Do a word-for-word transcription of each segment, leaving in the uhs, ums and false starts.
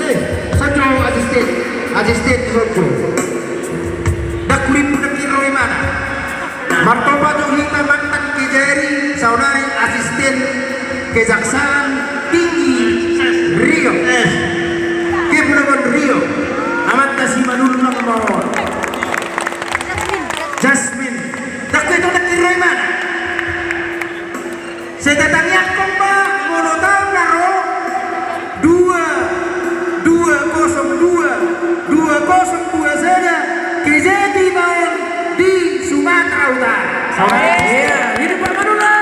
Eh, sajo asisten, asisten sajo. Ndang hurimbun nangkin ro imana. Martopak jo hita mantan Kejari, saonari asisten Kejaksaan Tinggi Riau. Kepulauan Riau. Amanta Simanullang ma on. Jasmine. Ndang huetong nangkin ro imana. Sai tatangiangkon ma molo taon na ro, dua, dua kosong dua, dua kosong dua sada, Kejati ma on di Sumatera Utara. Iya, hidup Pak Manula.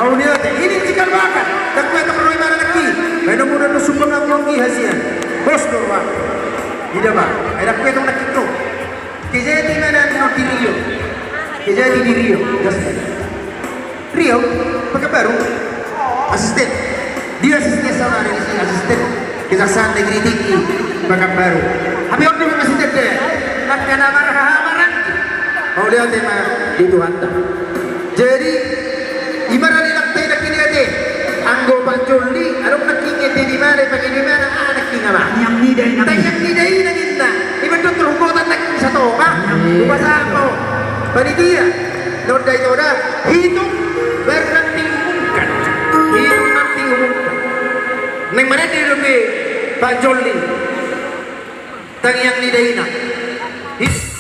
Mauliate, ini cikal bakal. Ndang huetong ro imana nangkin. Baen hamu do sumbang abu anggi hasian. Bos do, Pak. Ida, Pak. Ai ndang huetong nangkin ro. Kejati ma on di Riau. Kejati di Riau. Jas. Riau, Pekanbaru. Asisten. Dia asisten sama dari si asisten Kejaksaan Negeri Tinggi Pekanbaru. Hape on do asisten de. Maka nama raha marang. Mauliate ma di Tuhanta. Jadi, ima ra nilakta i nangkin i ate. Anggo Pak Jolly, adong nangkin ate di mana, pake di mana, ah, nangkin ama. Tangiang ni dainang. Tangiang ni dainang inna. Ima do turhut kota nangkin satonga. Tangiang ni dainang. Upa sapo. Panitia. Nonda ito da. Hitung baru nanti umumkan. Hitung nanti umumkan. Neng mana dia dope Pak Jolly. Tangiang ni dainang. Hit-